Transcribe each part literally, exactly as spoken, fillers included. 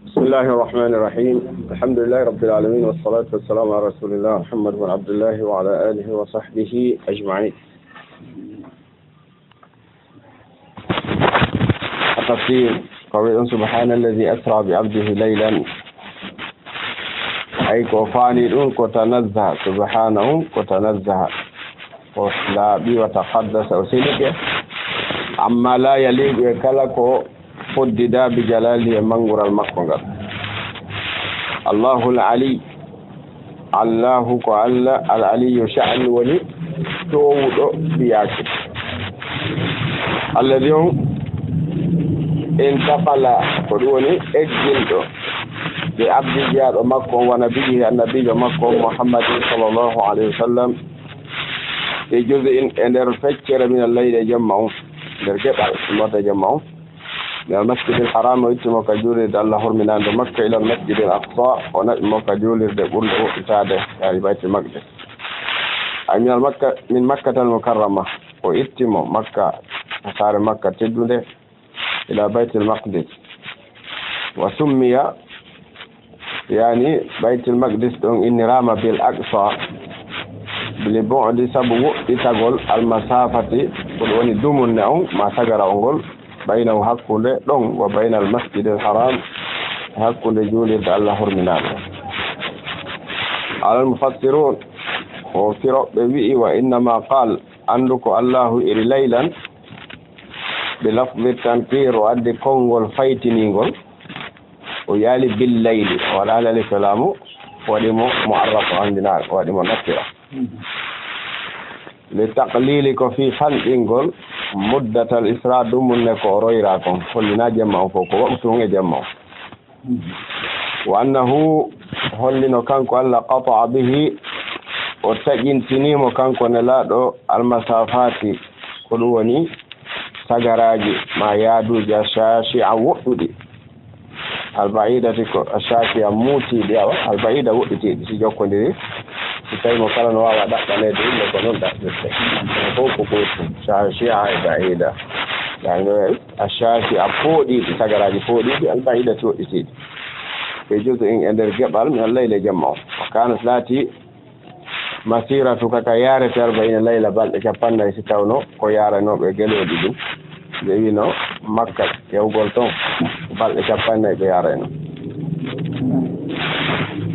بسم الله الرحمن الرحيم. الحمد لله رب العالمين، والصلاة والسلام على رسول الله محمد بن عبد الله وعلى آله وصحبه أجمعين. التفسير. قوله سبحان الذي أسرى بعبده ليلا. Ay, ko faani ɗum ko tanazzaha, subhanahu, ko tanazzaha. O laaɓi wa taqaddasa, o selike. Amma la yaliqu, e kala ko foddida bi jalali e manngural makko ngal. Allahul Ali, Allahu ko Allah, al aliyu sha'nu woni toowuɗo fiyaake. Alladi on intaqala, ko ɗum woni eggilɗo, bi abdi jiyaaɗo makko on, wa nabiyihi annabiijo makko on, Muhammadin sallallahu alayhi wa sallam, e juz'in e nder feccere min al-layli e jemma on, nder geɓal immorde jemma on. Min al-masjidil haram, o itti mo ka juulirde Allah horminaande Makka, ila al-masjidil aqsa, o naɓi mo ka juulirde ɓurnde woɗɗitaade, yaani Baytul Maqdis. Ay min al-Makka, min Makkatal Mukarrama, o itti mo Makka, saare Makka teddunde, ila Baytul Maqdis. Wa summiya, yaani Baytul Maqdis ɗon inniraama bil Aqsa, li bu'di, sabu woɗɗitagol, al masafati, ko ɗum woni dumunne on, ma tagarawol ngol, baynahu, hakkunde ɗon, wa baynal masjidil haram, hakkunde juulirde Allah horminaande. Alal mufassirun, ko firooɓe wi'i, wa innama qal, anndu ko Allahu iri laylan, bi lafzi tankir, o addi konngol faytiningol, o yaali bil layli, o waɗaali alif e laamu, o waɗi mo mu'arraf, o anndinaaka, o waɗi mo nakira. Li taqlili, ko fii fanɗingol, muddatal isra, dumunne ko o royra kon, hollina jemma on fof, ko waqtu on e jemma on. Wa annahu, hollino kanko Allah, qata'a bihi, o taƴintini mo kanko Nelaaɗo, al masafati, ko ɗum woni sagaraaji ma yaaduuji, ash-shaashi'a, woɗɗuɗi, al ba'idati, ko ash-shaashi'a muutiiɗi, awa al ba'ida woɗɗitiiɗi, si jokkondiri, si tawi mo kala no waawa ɗaɓɓaneede yimɓe, ko noon ɗaɓɓirte. Kono fof ko gootum, shaashi'a e ba'ida. Yaani no wayi, ash-shaashi'a pooɗiiɗi, sagaraaji pooɗiiɗi, al ba'idati woɗɗitiiɗi. Fi juz'in, e nder geɓal, min al-layli, e jemma on. Wa kanat, laati, masiratu ka, ka yaarete, arba'ina layla, balɗe cappannayi, si tawno ko yaaranooɓe gelooɗi ɗum. Ɓe wino Makka, yahugol ton, balɗe cappannayi ɓe yaarayno.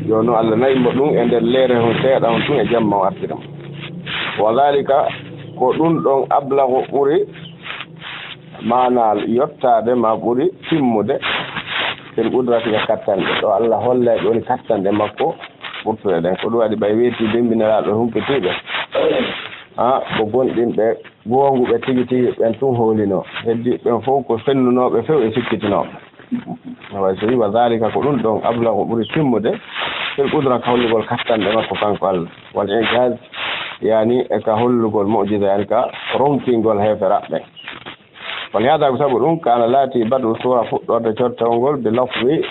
Jooni noon, Allah nawi mo ɗum e nder leere hon seeɗa hon tun e jemma o artiri mo. Wa dhalika, ko ɗum ɗon, ablagu, ɓuri maanaa yottaade, ma ɓuri timmude, fil qudrati, ka kattanɗe. Ɗo Allah hollay ɗo woni kattanɗe makko ɓurtuɗe ɗen. Ko ɗum waɗi ɓay weeti bimbi Nelaaɗo humpitiiɓe, ha, ko gomɗinɓe goonguɓe tigi tigi ɓen tun hoolino. Heddi ɓen fof ko fennunooɓe few e sikkitinooɓe. Awa, so wi wa dhalika, ko ɗum ɗon, ablagu, ɓuri timmude, fil qudra, ka hollugol kattanɗe makko kanko Allah. Wal i'jaz, yaani e ka hollugol mu'jiza, yaani ka ronkingol heeferaaɓe ɓen. Wa li hadha, ko sabu ɗum, kana, laati, bad'u sura, fuɗɗorde cottawol ngol, bi lafzi,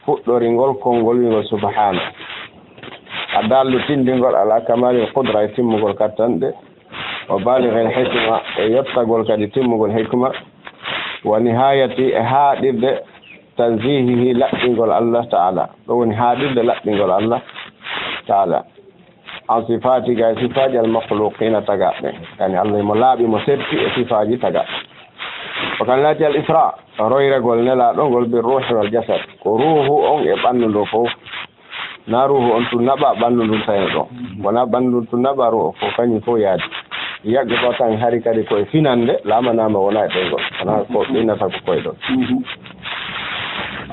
fuɗɗoringol konngol wingol subhana. Addallu tindingol ala kamalil qudra, e timmugol kattanɗe, wa balighil hikma, e yottagol kadi timmugol hikma, wa nihayati, e haaɗirde, tanzihihi, laɓɓingol Allah ta'ala. Ɗo woni haaɗirde laɓɓingol Allah ta'ala. An sifati, ga e sifaaji, al makhluqina, tagaaɓe. Yani Allah mo laaɓi, mo setti e sifaaji tagaaɓe. Wa kan, laati, al isra, royragol Nelaaɗo ngol, bir ruhi wal jasad, ko ruuhu on e ɓanndu ndun fof. Na ruuhu on tun naɓa, ɓanndu ndun tawno ɗon. Wona ɓanndu ndun tun naɓa, ruuhu, ko kañum fof yaadi. Yaggotoo tan hari kadi koye finande, laamanaama wona e ɓeygol. Wona ko innata ko koyɗol.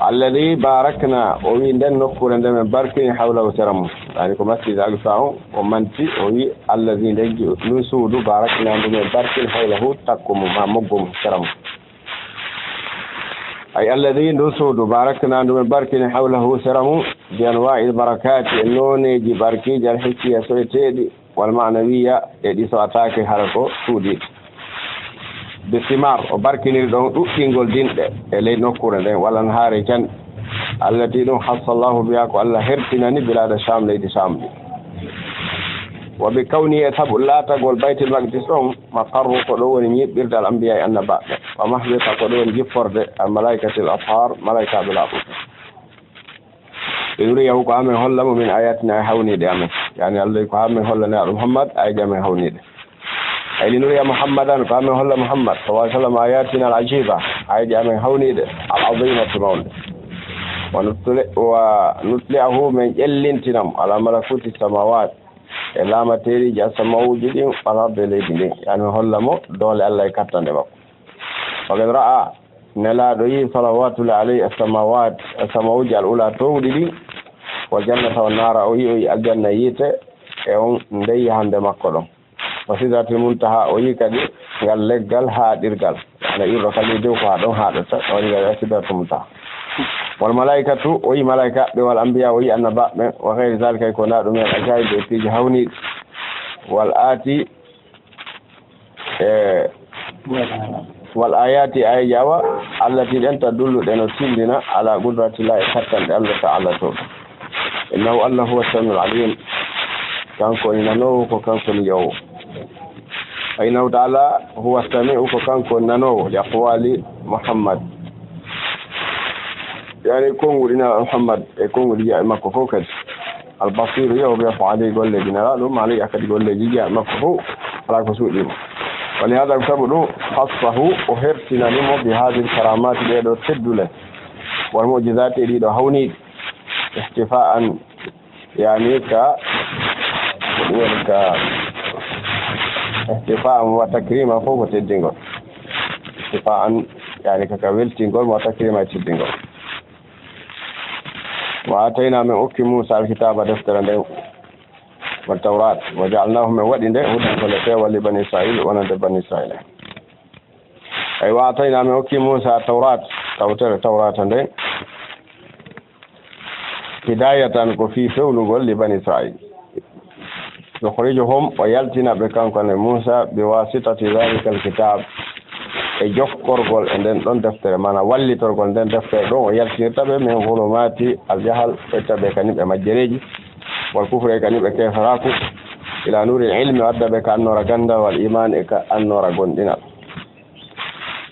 Alladhi barakna, o wi nden nokkuure nde men barkini hawlahu sera mum. Yani ko Masjid Aqsa on, o manti, o wi alladhi, nden ju-, ndun suudu, barakna, ndu men barkini hawlahu, takko mum, ma moggo mum, sera mum. Ay alladhi, ndun suudu, barakna, ndu men barkini hawlahu, sera mum, bi anwa'il barakati, e nooneeji barkiiji, al hissiya, soyeteeɗi, wal ma'nawiyya, e ɗi so'ataake hara ko suuɗiiɗi. Bi simar, o barkiniri ɗon ɗuɗɗingol dinɗe e ley nokkuure nden, wal anhaari, canɗi. Allati, ɗum, khassa Allahu biha, ko Allah hertinani bilada Sham, leydi Sham ndi. Wa bi kawni, e sabu laatagol Baytul Maqdis ɗon, maqarru, ko ɗo woni ñiɓɓirde al anbiya, e annabaaɓe. Wa mahbita, ko ɗo woni jipporde al malaikatil athhar, malaikaaɓe laaɓuɓe. لنريه, ko haa men holla mo, من آياتنا, e hawniiɗe amen. Yani, Allah ko haa men holla Nelaaɗo Muhammad aayeeje amen hawniiɗe. أي لنري محمدا, ko haa men holla Muhammad, صلى الله عليه وسلم, آياتنا العجيبة, aayeeje amen hawniiɗe, العظيمة, mawɗe. ونطلع, ونطلعه, men ƴellintina mo, على ملكوت السماوات, e laamateeriiji asamawuuji ɗin, والأرض, e leydi ndin. Yani, men holla mo doole Allah e kattanɗe makko. وقد رأى, Nelaaɗo yii, صلوات الله عليه, السماوات, asamawuuji العلى, toowɗi ɗin, والجنة والنار, o yii, o yii aljanna, yiite, e on ndeye hannde makko ɗon. وسدرة المنتهى, o yii kadi ngal leggal haaɗirgal. Ana iwruɗo kala e dow ko haa ɗon haaɗata, o woni ngal سدرة المنتهى. والملائكة, o yii malaa'ikaaɓe, والأنبياء, o yii annabaaɓe, وغير ذلك, e ko wonaa ɗum, من العجائب, e piiji hawniiɗi. والآتي, e, والآيات, aayeeje awa, التي, ɗen, تدل, ɗe no tinndina, على قدرة الله, e kattanɗe Allah Ta'ala to. إنه, Allah, هو السميع العليم, kanko woni nanoowo, ko kanko woni yi'oowo. فإنه تعالى هو السميع, ko kanko woni nanoowo, لأقوال محمد, yani, konnguɗi Nelaaɗo Muhammad e konnguɗi jiyaaɓe makko fof kadi. البصير, yi'oowo بأفعاله, golleeji Nelaaɗo, مع النبي, kadi golleeji jiyaaɓe makko fof, alaa ko suuɗii mo. ولهذا, ko sabu ɗum, خصه, o hertinani mo, بهذه الكرامات, ɗee ɗoo teddule, والمعجزات, e ɗii ɗoo hawniiɗi, احتفاء, yani, ka, ko ɗum woni ka, احتفاء وتكريما, fof ko teddingol. احتفاء, yani, ka, ka weltingol mo, وتكريما, e teddingol. وآتينا, men okki Muusaa, الكتاب, deftere nden, والتوراة, وجعلناه, men waɗi nde, هدى, ko le peewal, لبني إسرائيل, wonande Bani Israa'iila. Ay, وآتينا, men okki Muusaa, التوراة, tawtere, Tawraata nden, هداية, ko fii fewnugol, لبني إسرائيل. يخرجهم, o yaltina ɓe, kanko Annabi Muusaa, بواسطة ذلك الكتاب, e jokkorgol e nden ɗon deftere, maanaa wallitorgol nden deftere ɗon, o yaltinirta ɓe, من ظلمات الجهل, o itta ɓe ka niɓɓe majjereeji, والكفر, e ka niɓɓe keeferaaku, إلى نور العلم, o adda ɓe ka annoora ganndal, والإيمان, e ka annoora gomɗinal.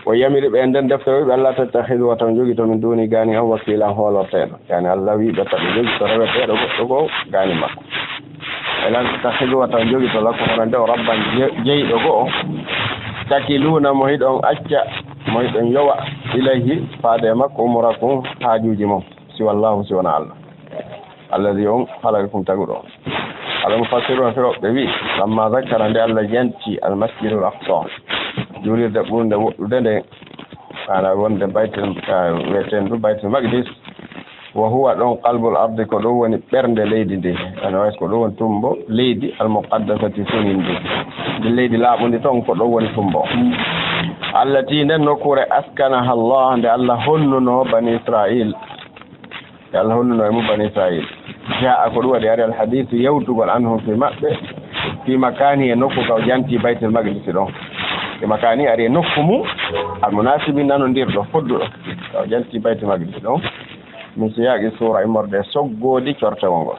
O yamiri ɓe e nden deftere, o wi'i ɓe, ألا تتخذوا, wata on jogito, من دوني, gaanin an, وكيلا, hoolorteeɗo. Yani, Allah wi'i ɓe, wata ɓe jogito reweteeɗo goɗɗo goo gaanin makko. ألا تتخذوا, wata on jogito, لكم, wonande on, ربا, je-, jeyɗo go'o, تكلون, mo hiɗon acca, mo hiɗon yowa, إليه, faade e makko, أموركم, haajuuji mon, سوى الله, si wonaa Allah. الذي, on, خلقكم, taguɗo on. Al-mufassiruna, firooɓe ɓe wi'i, لما ذكر, nde Allah yanti, المسجد الأقصى, juulirde ɓurnde woɗɗude nden, maanaa wonde Baytul, ah, wi'eteendu Baytul Maqdis, وهو, ɗon, قلب الأرض, ko ɗum woni ɓernde leydi ndi, ana wayi ko ɗum woni tummbo leydi, المقدسة, sunindi, ndi leydi laaɓundi ton, ko ɗum woni tummbo. التي, nden nokkuure, أسكنها الله, nde Allah honnuno Bani Israa'iil. Yo Allah honnuno e mum Bani Israa'iil. جاء, ko ɗum waɗi ari, الحديث, yewtugol, عنهم, fii maɓɓe, في مكانه, e nokku ka o janti Baytul Maqdis ɗon. في مكانه, ari e nokku mum, المناسب, nanondirɗo, fodduɗo, ka o janti Baytul Maqdis ɗon. من سياق السورة, immorde e soggoodi cortewol ngol.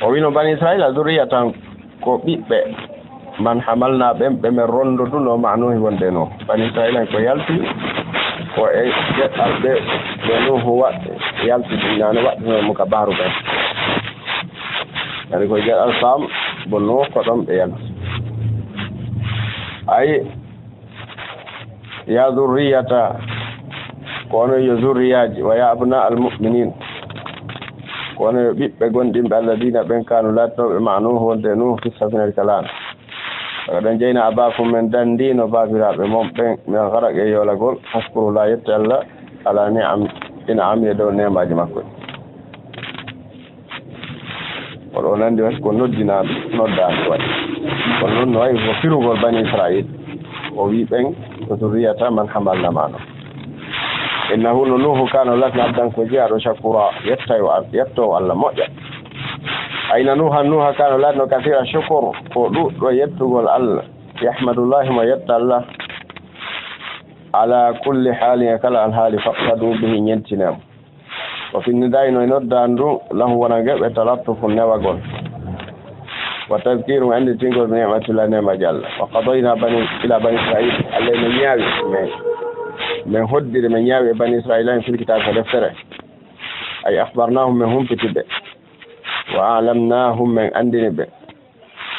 O wi'no Bani Israa'iila, ذرية, ko ɓiɓɓe, من حملنا, ɓen ɓe men rondodunoo, مع نوح, wonde Nuuhu. Bani Israa'iila en ko yalti, ko e geɗal ɓe, ɓe Nuuhu wa-, yalti ɗum, nane waɗɗunoo mo ka bahru ɓen. Yani ko e geɗal Saam, bon Nuuhu ko ɗon ɓe yalti. Ay, يا ذرية, ko onon yo zurriyaaji, ويا أبناء المؤمنين, ko onon yo ɓiɓɓe gomɗinɓe Allah, الذين, ɓen, كانوا, laatinooɓe, مع نوح, wonde Nuuhu, في السفينة, ka laana. Laqad anjaynaa abaakum, men danndino baabiraaɓe mon ɓen, من الغرق, e yoolagol. فاشكروا الله, yetto Allah, على نعم, إنعامه, e dow neemaaji makko ɗi. Kono o nandi waɗi ko noddinaa-, noddaandu waɗi. Kono noon no wayi ko firugol Bani Israa'iil. O wi'i ɓen ko ذرية من حملنا مع نوح. إنه, no Nuuhu, كان, o laatino, عبدا, ko jiyaaɗo, شكورا, yettayo Al-, yettoowo Allah moƴƴa. Ay, إن نوحا, Nuuhu, كان, o laatino, كثير الشكر, ko ɗuuɗɗo yettugol Allah. يحمد الله, mo yetta Allah, على كل حال, e kala alhaali, فاقتدوا به, ñentinee mo. وفي النداء, no e noddaandu, له, wonande ɓe, تلطف, newagol, وتذكير, annditingol, بنعمة الله, neemaaji Allah. وقضينا بني, إلى بني إسرائيل, Allah no ñaawi, men, men hoddiri, men ñaawi e Bani Israa'iila, في الكتاب, ko deftere. Ay akhbarnahum, men humpiti ɓe. Wa a'lamnahum, men anndini ɓe.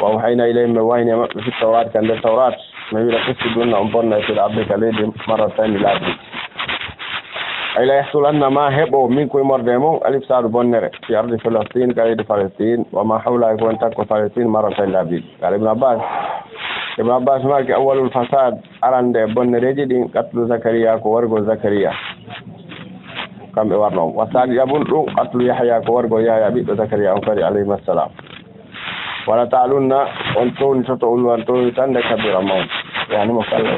Wa awhayna ilayhim, men wahini e maɓɓe fi tawrat, ka nder tawrat. Men wiɗa tufsidunna, on bonna fil ardi ka leydi marratayni laabi. Ay la yahsulanna, ma heɓo, minkum, immorde e mon, al ifsadu, bonnere, fi ardi Falastin, ka leydi Palestine, wa ma hawla, e ko woni takko Palestine, marratayni laabi. Qala Ibn Abbas. Ibn Abbas maaki, awwalul fasad, arande e bonnereeji ɗin, qatlu Zakariya, ko wargol Zakariya. Kamɓe warno. Wa sani ɗaɓun ɗum, qatlu Yahya, ko wargol Yahya, ɓiɗɗo Zakariya on kadi, alayhi salam. Wala ta'lunna, on townitoto uluwan townitande kabira mawɗo. Yani mo kala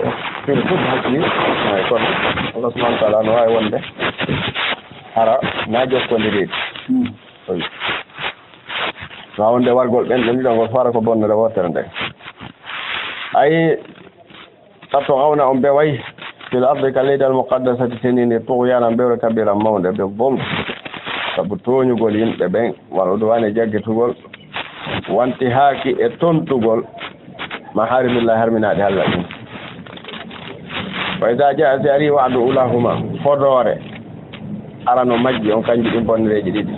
fil fut hakki, ay, kono Allah subhanahu wa ta'ala no waawi wonde hara na jokkondiri. Hmm. Wi. Ma wonde wargol ɓen ɗon ɗiɗo ngol fara ko bonnere wootere nde. Ay, tatghawna, on beway, fil ardi, ka leydi al muqaddasati senindi, tughyanan, bewre kabiran mawnde, be bom, sabu tooñugol yimɓe ɓen, wal udwani, e jaggitugol, wanti haaki e tontugol, maharimillahi, harminaaɗi Allah ɗin. Wa idha jaa, si ari, wa'du ulahuma, fodoore arano majji on, kanji ɗin bonnereeji ɗiɗi.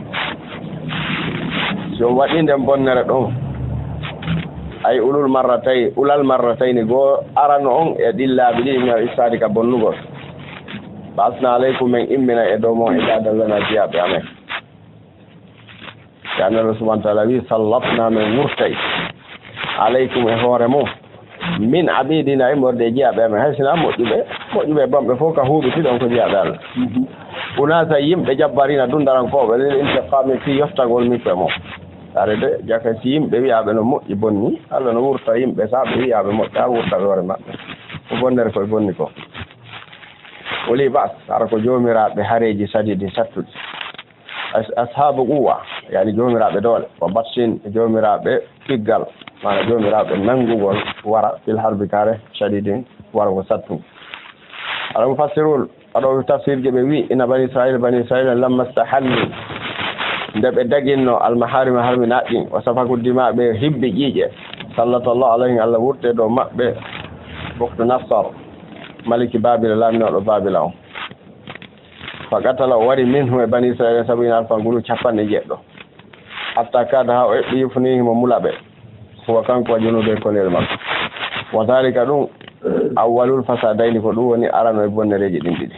Si on waɗi nden bonnere ɗon, ay ulul marratay-, ulal marratayni, goo arano on e ɗin laabi ɗiɗi, min al ifsadi, ka bonnugol. Ba'asna alaykum, men immina e dow mon, ibadan lana, jiyaaɓe amen. Ka Allah subhanahu wa ta'ala wi, sallatna, men wurtay, alaykum, e hoore mon, min abidina, immorde e jiyaaɓe amen. Hay sinaa moƴƴuɓe, moƴƴuɓe e bonɓe fof ka huuɓitiɗon ko jiyaaɓe Allah. Mhm. Unasa, yimɓe, jabbarina, dundarankooɓe, lil intiqami, fii yoftagol min e mon. Are de, jaka si yimɓe wi'aaɓe no moƴƴi bonni, Allah no wurta yimɓe, sa ɓe wi'aaɓe moƴƴa, wurta ɓe hoore maɓɓe. Ko bonnere koye bonni ko. Uli ba's, hara ko joomiraaɓe hareeji sadiidi sattuɗi. As-, ashaabu quwwa, yani joomiraaɓe doole. Wa batshin, joomiraaɓe piggal, maana joomiraaɓe nanngugol wara, fil harbi, kare, shadidin, wara ko sattu. Al mufassirun, waɗooɓe tafsirji ɓe wi, inna bani Israila, bani Israila, lamma stahallu, nde ɓe daginno al maharima, harminaaɗi ɗin, wa safaku dima, ɓe hibbi ƴiiƴe, sallata Allah alayhim, Allah wurte dow maɓɓe, Buktu Nassar, maliki Babila, laaminooɗo Babila on. Fa qatala, o wari minhum, e bani Israila, sabiina alfan, gulu capanɗe jeeɗiɗo. Hatta kada, haa o eɓɓi, yufnihim, o mula ɓe. Huwa, kanko, wa junuuduhu, e konel makko. Wa dhalika, ɗum, awwalul fasadayni, ko ɗum woni arano e bonnereeji ɗin ɗiɗi.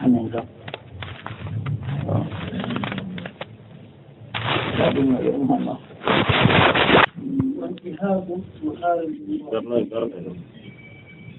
Amin.